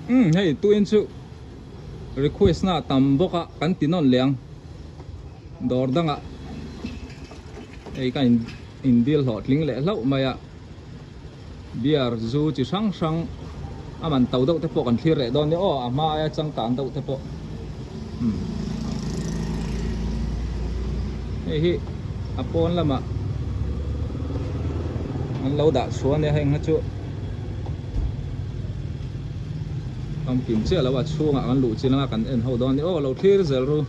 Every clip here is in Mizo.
Umm hei tuin chu request na tam bawk a kan ti nawn leh ang dawr dangah hei ka in deal hlawhtling leh hlauh mai a beer zu chi hrang hrang a man to deuh te pawh kan thlir leh dawn nia aw a hma aia changkang deuh te pawh umm hei hi a pawn lamah an lo dah chhuah ania heng kha chu pumpkin chiah lo a chhungah kan luh chin anga kan en ho dawn a ni aw lo thlir zel ru.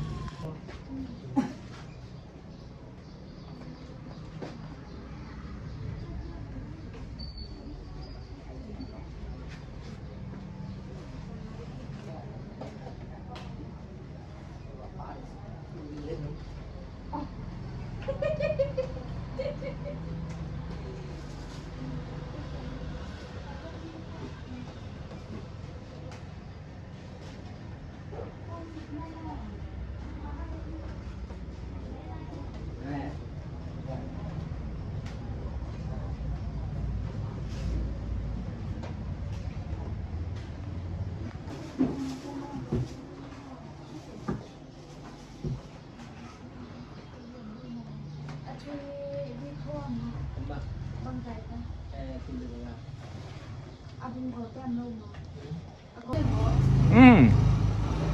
Umm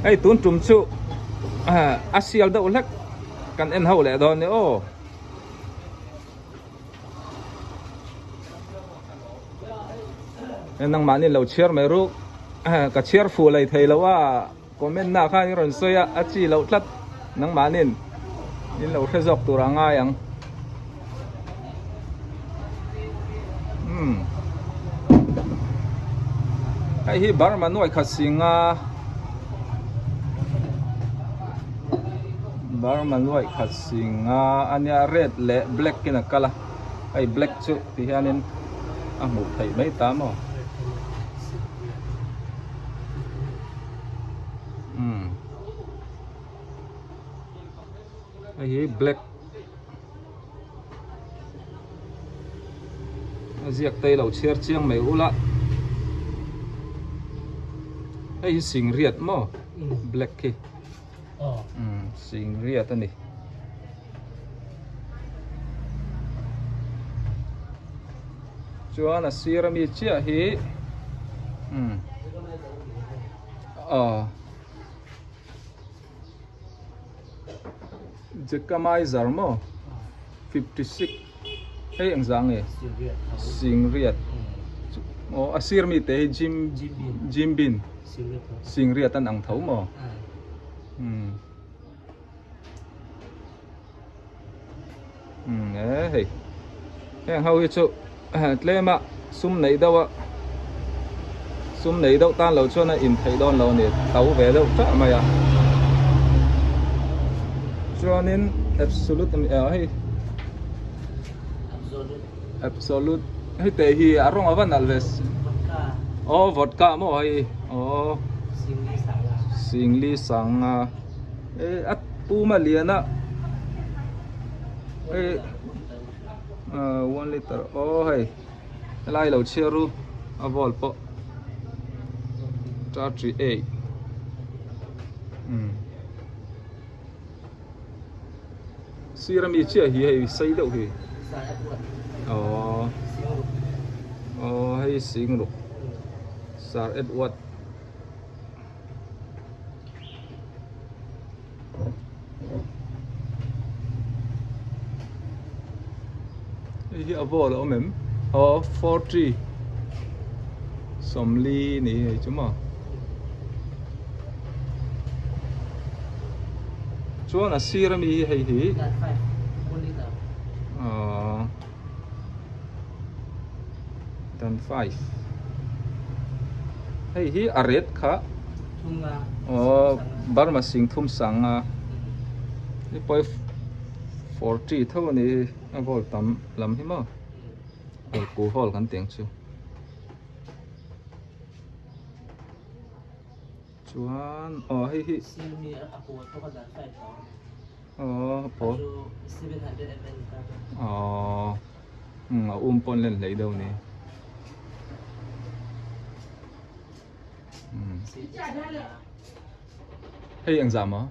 hei tun tum chu a sial deuh hlek kan en ho leh dawn ni aw. Nangmahni lo chhiar mai ruk ka chhiar fuh lei thei lo a comment na khan i rawn sawi a a chi loh tlat nangmahnin in lo hre zawk tur a ngai ang. Umm hei hi Burma nuai khat singa Burma nuai khat singa ania red leh black in a kal a hei black chu ti hianin a hmuh theih mai ta maw umm hei hi black a ziak te lo chhiar chiang mai ula hei hi singriat maw black khi umm singriat a ni. Chuan a sir ami chiah hi umm aw Jackamaizer maw 56 hei eng zah nge Singriat aw a sir mi te hi Jim Jim Beam Singriat an ang tho maw umm. Umm e hei heng ho hi chu tlem a sum neih deuh a sum neih deuh tan lo chuan a in theih dawn lo a ni to ve deuh tah mai a chuanin absolute a ni a hei absolute hei teh hi a rawng a va nalh ve aw vodka maw hei aw singli sanga. Eh a puma lian a eh 1 liter aw hei helai lo chhiar ru a vawl pawh 38 umm sir ami chiah hi hei sei deuh hi aw aw hei singruk sir Edward. Hei hi a vawl a awm em? Aw 40 sawmli ni hei chu maw chuan a sir ami hi hei hi aw Dan 5 hei hi a ret kha aw Burma sing thum sang a hei pawh hi 40 tho a ni a vawl tam lam hi maw alcohol kan tih ang chu chuan aw hei hi aw pawl aw umm a um pawn len hlei deuh a ni umm. Hei engzah maw?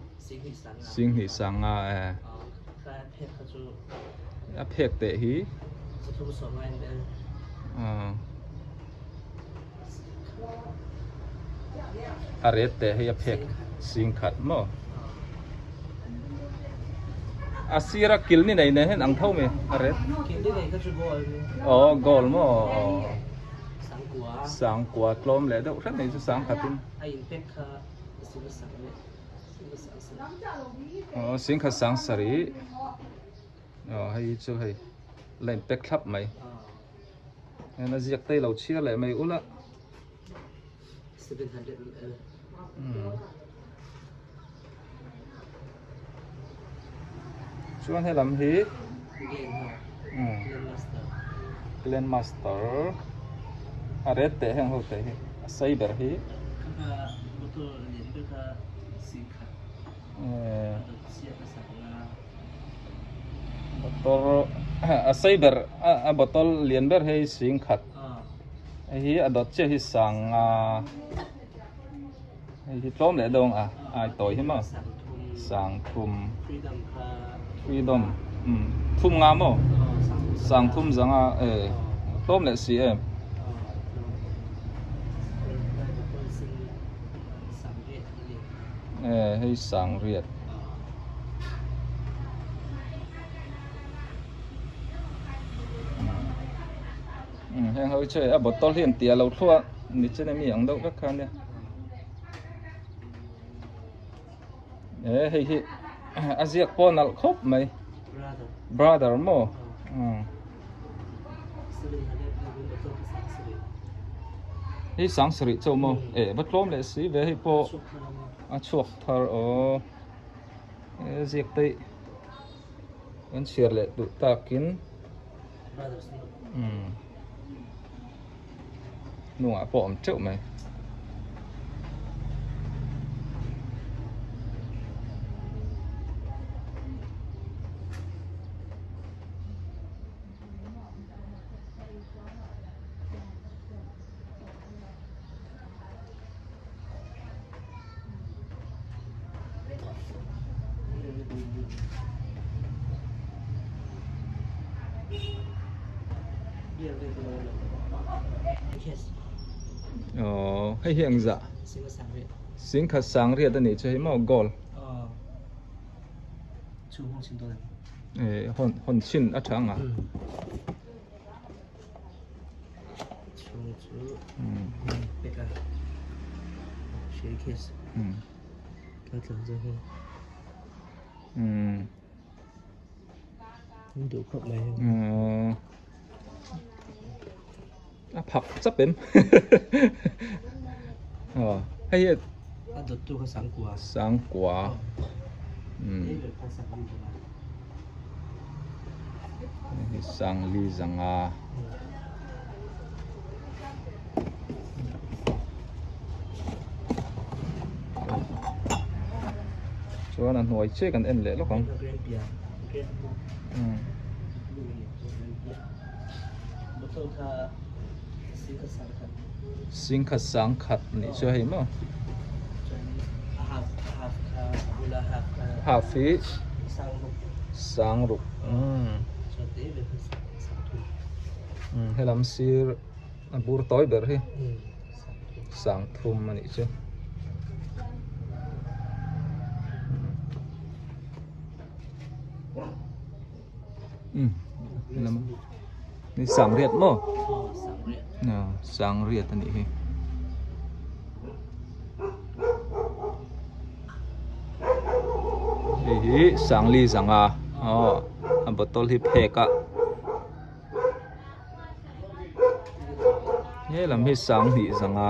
Singhnih sanga e. A phek teh hi. A ret teh hei a phek singkhat maw? A sira kil ni nei nen hian ang tho mai a ret. Aw goal maw? Sangkua tlawm leh deuh hret mai chu sangkhatin. Aw singkhat sang sarih aw hei hi chu hei la in pack thlap mai heng a ziak te lo chhiar leh mai ula chuan helam hi Clan Master a ret teh heng ho te hi a sei ber hi motor a sei ber a bottle lian ber hi singkhat hei hi a dawt chiah hi sanga Hei hi tlawm leh dawng a ai tawi hi maw sangthum freedom um thum nga maw sangthum zanga e tlawm leh si em e hei sangriat heng ho hi chu hei a bottle hi an tia lo thluah a. Nichen ami ang deuh vek kha ania e hei hi a ziak pawh a nalh khawp mai brother maw hei sang sarih chauh maw eh va tlawm leh si ve hei pawh a chhuak thar aw e ziak te an chhiar leh duh takin umm. Hnungah pawh a awm teuh mai. Aww hei hi engzah singkhat sangriat a nih chu hei maw goal eh hawn hawn chhin a tha ang a umm. A phak chap em aw hei hi a dawt tu kha sangkua sangkua umm hei hi sangli zanga chuan a hnuai chiah kan en leh lawk ang singkhat sangkhat nih chu hei maw half hi sangruk helam sir a bur tawi ber hi sangthum a nih chu helam ni sangriat maw sangriat a nih hi hei hi sangli zanga aw a bottle hi phek a. He lam hi sanghnih zanga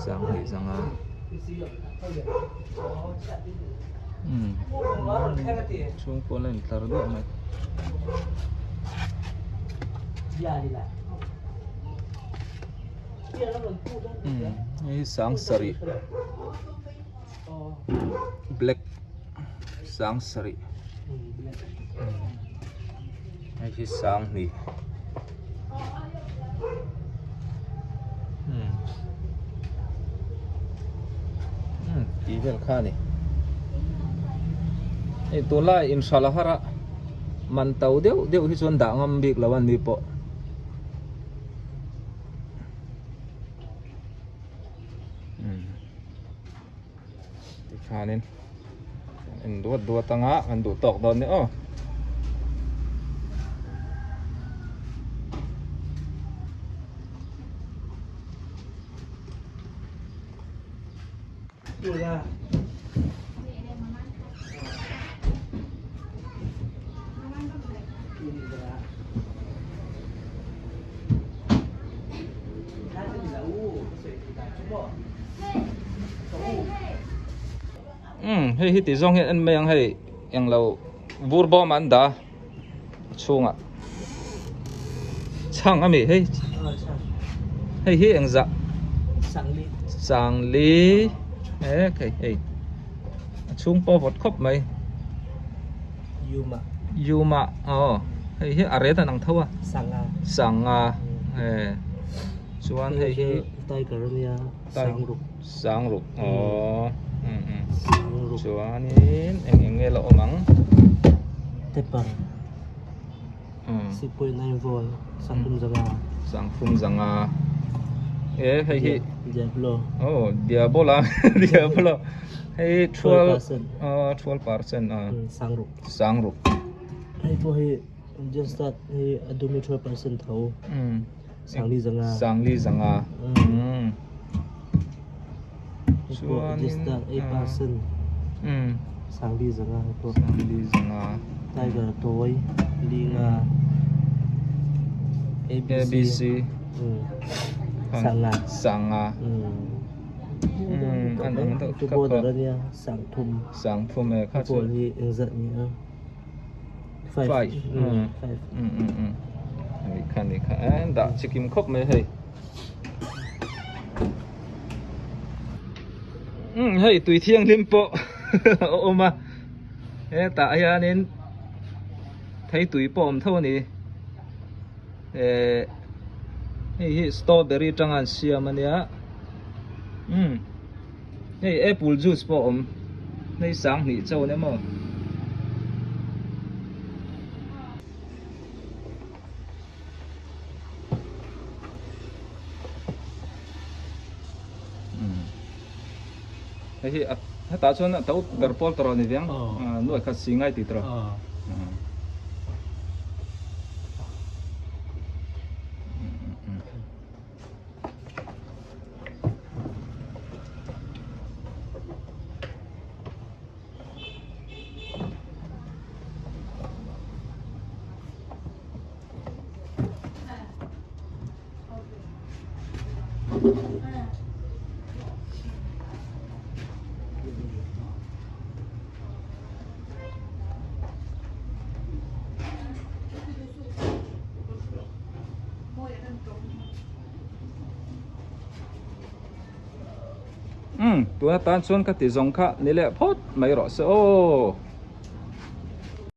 sanghnih zanga umm chhung pawn a intlar duah mai. Umm hei hi sangsarih. Black sang sarih. Hei hi sanghnih umm umm tih vel kha a ni hei tunlai inhralh a har a man to deuh deuh hi chuan dah ngam bik lo a ni pawh. Tikhanin en duat duat anga kan duh tawk dawn ni aw. Umm hei hi ti zawng hian en mai ang hei englo vur bawm an dah a chhungah chhang ami hei hei hi engzah sangli e hei hei a chhung pawh a vawt khawp mai yuma aw hei hi a ret an ang tho a sanga e chuan hei hi tiger ania sangruk sangruk aw um um chuanin eng eng nge la awm ang tepper 6.9 volt sangthum zanga sangthum zanga e hei hi diablo oh diabola diablo hei 12 oh 12% a sangruk sangruk hei pawh hi just that hei a dumi 12% tho Sangli zanga. Sangli zanga. Mm. Chuan in 8%. Mm. Sangli zanga pawh. Sangli zanga. Tiger toy linga. ABC. ABC. Mm. Sanga. Sanga. Mm. Mm, an ang to. Tu border ania sangthum. Sangthum e kha chu. Pawl hi engzat ni a. 5 mm mm mm mm ni kha ni kha en dah chikim khawp mai hei um hei tui thianghlim pawh a awm a hetah hianin thei tui pawh a awm tho a ni eh hei hi strawberry atanga an siam a nia um Hei apple juice pawh a awm hei sanghnih chauh ania maw. Hei hi hetah chuan a to ber pawl tawh rawh ni viang nuai khat si ngai tih tawh rawh. Umm tuna tan chuan ka ti zawng kha ni leh phawt mai rawh se aw.